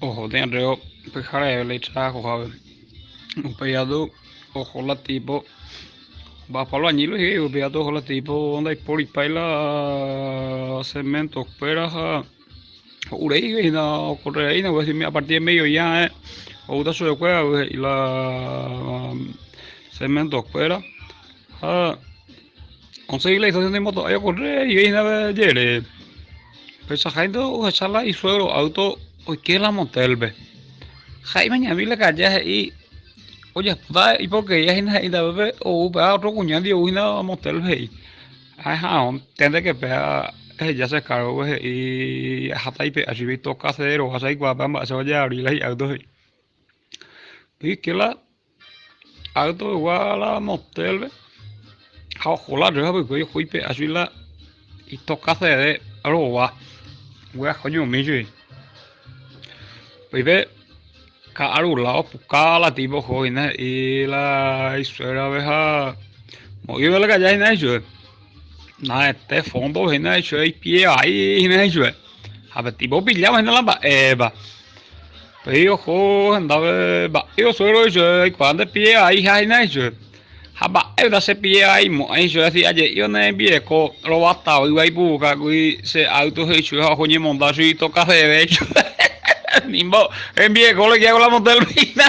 Oho térã pyhareve la itrabajohápe. Upéi katu oho la tipo omba'apo albañil he'i upéi katu oho la tipo ndaiporipái la cemento kuéra ha ho'urei hína okorrereína a partir de mediodía ae oúta chupekuéra he'i la cemento kuéra ha osegi la historia oñemoto'ái okorre hína jere. Peichaháinte ohecha la isuegro auto oike la motel-pe. Ha imañami la kaja he'i ojapóta iporkería hína he'i ndéve ou péva otro kuña ndive ou hína motel-pe he'i. Aeha'arõnte que péva eheja che kárgope he'i aháta aipe'a chugui itoka cero ha che aikuaa péva mba'éichapa ojeavri la hi'auto he'i. Oike la auto pegua la motel-pe ha oho la rréva pype oho oipe'a chugui la itoka cede rova gueraha oñomi chugui. Upéipe ka'aru la opuka la tipo oho hína he'i la isuégrape ha oĩve la kaja hína ichupe naete fondo hína ichupe ipie vai hína ichupe ha pe tipo opilláma hína la mba'épa. Upéi oho hendápe mba'e osuegro ichupe aikuaa nde pie vaiha hína ichupe ha mba'e nda che pie vaimo'ãi ichupe si aje'i onerembireko rovatavýva ipu'ukákuri che auto he'i chupe ha oho oñemonda chugui itokaseve ichupe nimbo hembireko le queda con la motel hína.